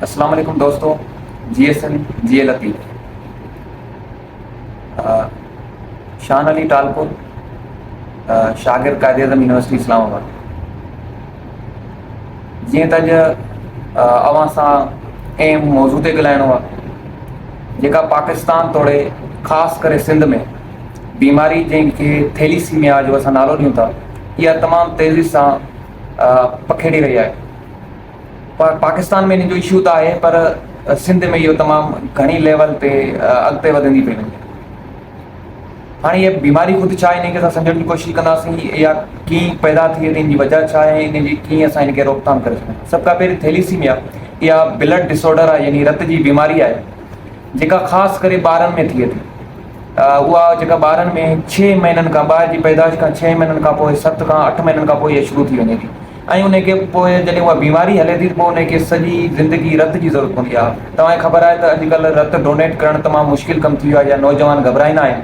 اسلام عليڪم دوستو جي ايس اين جي لطيف شان علي ٽالپور شاگرد قائد اعظم يونيورسٽي اسلام آباد جيئن ته اڄ اوهان سان اهم موضوع تي ڳالهائڻو آهي جيڪا پاڪستان توڙي خاص ڪري سنڌ ۾ بيماري جنهن کي ٿيليسيميا جو اسان نالو ڏيون ٿا اها تمام تيزي سان پکيڙي رهي آهي پر پاڪستان ۾ ان جو اشو ته آهي پر سنڌ ۾ اهو تمام گهڻي ليول تي اڳتي وڌندي پئي وڃي. هاڻي هيء بيماري خود ڇا آهي ان کي اسان سمجهڻ جي ڪوشش ڪنداسين اها ڪيئن پيدا ٿئي ٿي ان جي وجهه ڇا آهي ان جي ڪيئن اسان ان کي روڪٿام ڪري سگهون ٿا. سڀ کان پهرين ٿيليسيميا اها بلڊ ڊس آرڊر آهي يعني رت جي بيماري آهي جيڪا خاص ڪري ٻارن ۾ ٿئي ٿي. اها جيڪا ٻارن ۾ ڇهه مهينن کان ٻار جي پيدائش کان ڇهه مهينن کان پوء ست کان اٺ مهينن کان پوء اها شروع ٿي وڃي ٿي. ۽ ان کي پوء جڏهن اها بيماري هلي ٿي ته پوء ان کي سڄي زندگي رت جي ضرورت پوندي آهي. توهان کي خبر آهي ته اڄڪلهه رت ڊونيٽ ڪرڻ تمام مشڪل ڪم ٿي ويو آهي يا نوجوان گهٻرائيندا آهن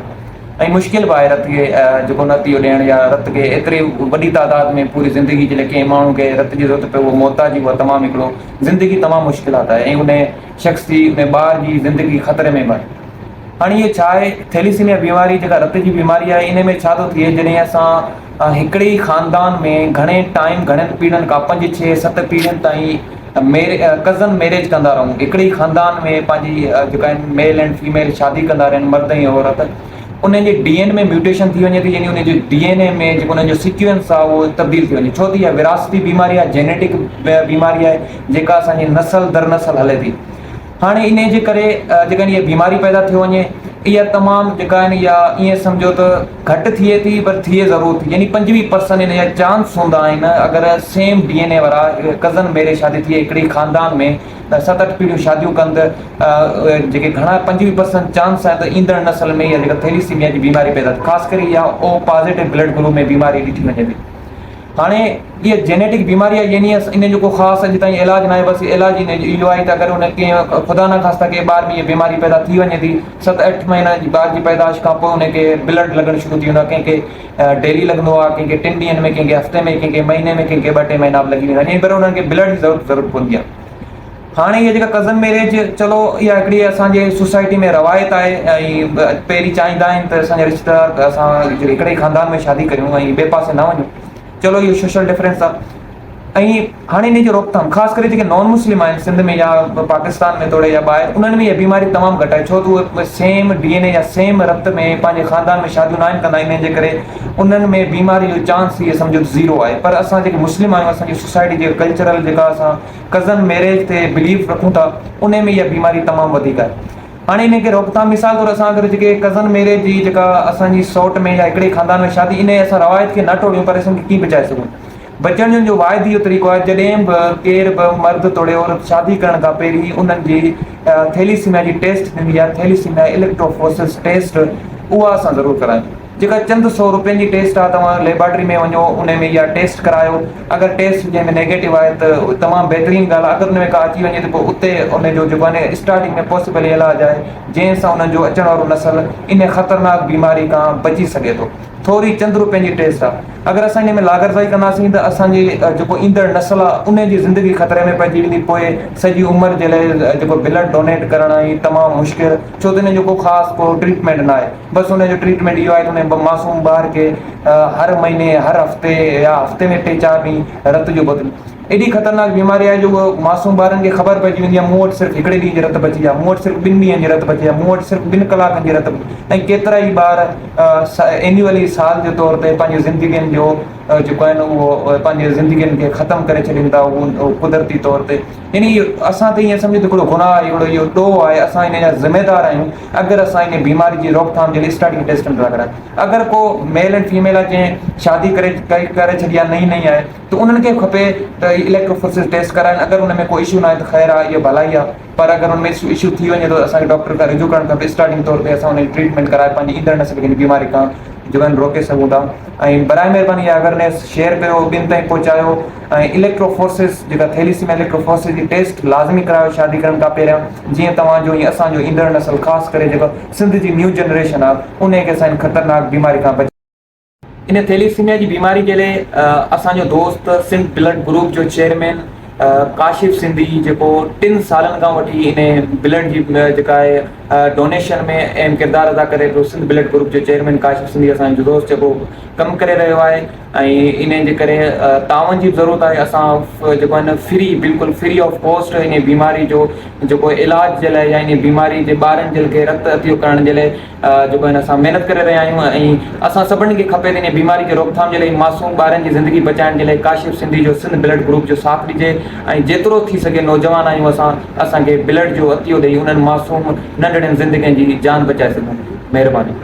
۽ مشڪل به آهي رت کي جيڪو نه اهو ڏيڻ يا رت کي ايتري وڏي تعداد ۾ پوري زندگي جي لاء ڪنهن ماڻهو کي رت جي ضرورت پئي اهو محتاجي اها تمام هڪڙو زندگي تمام مشڪلات آهي ۽ ان شخص جي ان ٻار جي زندگي خطري ۾ به آهي. هاڻي هيء ڇا آهي؟ ٿيليسيميا بيماري جيڪا رت جي بيماري آهي ان ۾ ڇا ٿو ٿئي جڏهن اسان هڪڙي ئي خاندان ۾ گهڻي ٽائيم گهڻين پيڙهين کان پنج ڇهه ست پيڙهين تائين ميري ڪزن ميريج ڪندا رهون هڪڙي ئي خاندان ۾ پنهنجي جيڪا آهن ميل اينڊ فيميل شادي ڪندا رهن مرد ۽ عورت انهن جي ڊي اين ۾ ميوٽيشن ٿي وڃي ٿي يعني انهن جي ڊي اين اي ۾ جيڪو انهن جو سيڪوئنس آهي اهو تبديل ٿي وڃي ڇو ته اها وراثتي بيماري آهي جينيٽڪ بيماري آهي جيڪا اسان جي نسل در نسل هلي ٿي. هاڻي انهي جي ڪري جيڪا اها بيماري پيدا ٿيو وڃي اها تمام جيڪا آهن اها ائين سمجهو ته گهٽ ٿئي ٿي پر ٿئي ضرور ٿي يعني 25 پرسنٽ ان جا چانس هوندا آهن اگر سيم ڊي اين اي وارا ڪزن ميريج شادي ٿئي هڪڙي خاندان ۾ ته ست اٺ پيڙهيون شاديون ڪن ته جيڪي گهڻا 25 پرسنٽ چانس آهن ته ايندڙ نسل ۾ اها جيڪا ٿيليسيميا جي بيماري پيدا ٿئي خاص ڪري اها او پازيٽو بلڊ گروپ ۾ بيماري ڏٺي وڃي ٿي. هاڻي اها جينيٽڪ بيماري آهي يعني ان جو ڪو خاص اڄ تائين علاج ناهي بس علاج ان جو اهو آهي ته اگر ان ڪنهن خدا نخواسته ڪنهن ٻار ۾ اها بيماري پيدا ٿي وڃي ٿي ست اٺ مهينا جي ٻار جي پيدائش کان پوء ان کي بلڊ لڳڻ شروع ٿي ويندو آهي ڪنهن کي ڊيلي لڳندو آهي ڪنهن کي ٽن ڏينهن ۾ ڪنهن کي هفتي ۾ ڪنهن کي مهيني ۾ ڪنهن کي ٻه ٽي مهينا به لڳي ويندا آهن يعني پر انهن کي بلڊ جي ضرورت ضرور پوندي آهي. هاڻي اها جيڪا ڪزن ميريج چلو اها هڪڙي اسان جي سوسائٽي ۾ روايت آهي ۽ پهرين چاهيندا آهن ته اسان جا رشتيدار اسان هڪڙي خاندان ۾ شادي ڪريون ۽ ٻئي پاسي نه وڃون چلو اهو سوشل ڊفرنس آهي ۽ هاڻي ان جي روڪٿام خاص ڪري جيڪي نان مسلم آهن سنڌ ۾ يا پاڪستان ۾ توڙي يا ٻاهر انهن ۾ اها بيماري تمام گهٽ آهي ڇو ته اهي سيم ڊي اين اي يا سيم رت ۾ پنهنجي خاندان ۾ شاديون ناهن ڪندا انهن جي ڪري انهن ۾ بيماري جو چانس اهي سمجهو زيرو آهي پر اسان جيڪي مسلم آهيون اسان جي سوسائٽي جي ڪلچرل جيڪا اسان ڪزن ميريج تي بليف رکون ٿا انهي ۾ اها بيماري تمام وڌيڪ آهي هاڻي انهي کي روڪٿام مثال طور اسان اگر جيڪي ڪزن ميريج جي جيڪا اسان جي سوٽ ۾ يا هڪڙي خاندان ۾ شادي انهي اسان روايت کي نه ٽوڙيون پر اسان کي ڪيئن بچائي سگهون بچڻ جو واحد اهو طريقو آهي جڏهن به ڪير به مرد توڙي عورت شادي ڪرڻ کان پهرين انهن جي ٿيليسيميا جي ٽيسٽ ٿيندي آهي ٿيليسيميا اليڪٽروفورسس ٽيسٽ اها اسان ضرور ڪرايون جيڪا چند سو روپين جي ٽيسٽ آ توهان ليبارٽري ۾ وڃو انهي ۾ اها ٽيسٽ ڪرايو اگر ٽيسٽ جنهن ۾ نيگيٽو آهي ته تمام بهترين ڳالهه آ اگر ان ۾ ڪا اچي وڃي ته پوء اتي ان جو جيڪو آهي نه اسٽارٽنگ ۾ پاسيبل علاج آهي جنهن سان انهن جو اچڻ وارو نسل انهي خطرناڪ بيماري کان بچي سگهي ٿو ٿوري چند روپين جي ٽيسٽ آ اگر اسان انهي ۾ لاغرضائي ڪنداسين ته اسان جي جيڪو ايندڙ نسل آ انهي جي زندگي خطري ۾ پئجي ويندي پوء سڄي عمر جي لاء جيڪو بلڊ ڊونيٽ ڪرڻ ۽ تمام مشڪل ڇو ته انهي جو ڪو خاص ڪو ٽريٽمينٽ ناهي. بس ان جو ٽريٽمينٽ اهو آهي ته ان معصوم ٻار کي هر مهيني هر هفتي يا هفتي ۾ ٽي چار ڏينهن رت جو بوتل ايڏي خطرناڪ بيماري آهي جو اهو معصوم ٻارن کي خبر پئجي ويندي آهي مون وٽ صرف هڪڙي ڏينهن جي رت بچي آهي مون وٽ صرف ٻن ڏينهن جي رت بچي آهي مون وٽ صرف ٻن ڪلاڪن جي رت ۽ ڪيترا ئي ٻار اينيولي سال جي طور تي پنهنجي زندگين جو جيڪو آهن اهو پنهنجي زندگين کي ختم ڪري ڇڏين ٿا اهو قدرتي طور تي يعني اسان تي ائين سمجهو ته هڪڙو گناهه آهي هڪڙو اهو ڏوهه آهي اسان ان جا ذميدار آهيون اگر اسان ان بيماري جي روڪٿام جي لاء اسٽارٽنگ ٽيسٽ نٿا ڪرايون اگر ڪو ميل اينڊ فيميل آهي جنهن شادي ڪري ڪري ڇڏي آهي نئين نئين آهي ته انهن کي کپي ته اليڪٽروفورسز ٽيسٽ ڪرائن اگر ان ۾ ڪو اشو ناهي ته خير آهي اهو ڀلائي آهي پر اگر ان ۾ اشو ٿي وڃي ٿو اسان کي ڊاڪٽر کان رجوع ڪرڻ کپي اسٽارٽنگ طور تي اسان ان جي ٽريٽمينٽ ڪرائي پنهنجي ايندڙ نسل کي ان بيماري کان جو آهن روڪي سگهون ٿا ۽ برائي مهرباني اها اويرنيس شيئر ڪيو ٻين تائين پهچايو ۽ اليڪٽروفورسز جيڪا ٿيليسيميا اليڪٽروفورسز جي ٽيسٽ لازمي ڪرايو شادي ڪرڻ کان پهريان جيئن توهان جو ۽ اسان جو ايندڙ نسل خاص ڪري جيڪا سنڌ جي نيو جنريشن آهي انهي کي اسان ان خطرناڪ بيماري کان بچ ان ٿيليسيميا جي بيماري جي لاء اسان جو دوست سنڌ بلڊ گروپ جو چيئرمين ڪاشف سنڌي جيڪو ٽن سالن کان وٺي ان بلڊ جي جيڪا آهي ڊونيشن ۾ اهم ڪردار ادا ڪري پيو سنڌ بلڊ گروپ جو چيئرمين ڪاشف سنڌي اسان جو دوست جيڪو ڪم ڪري رهيو آهي ۽ ان جي ڪري تعاون جي به ضرورت آهي اسان جيڪو آهي نه فري بلڪل فري آف ڪاسٽ ان بيماري جو جيڪو علاج جي لاء يا ان بيماري جي ٻارن جي کي رت عطيو ڪرڻ جي لاء جيڪو آهن اسان محنت ڪري رهيا آهيون ۽ اسان سڀني کي کپي ته ان بيماري کي روڪٿام جي لاء معصوم ٻارن جي زندگي بچائڻ جي لاء ڪاشف سنڌي جو سنڌ بلڊ گروپ جو ساٿ ڏجي ۽ جيترو ٿي سگهي نوجوان آهيون اسان اسان کي بلڊ جو عطيو ڏئي انهن معصوم ننڍڙين زندگين جي جان بچائي سگهون مهرباني.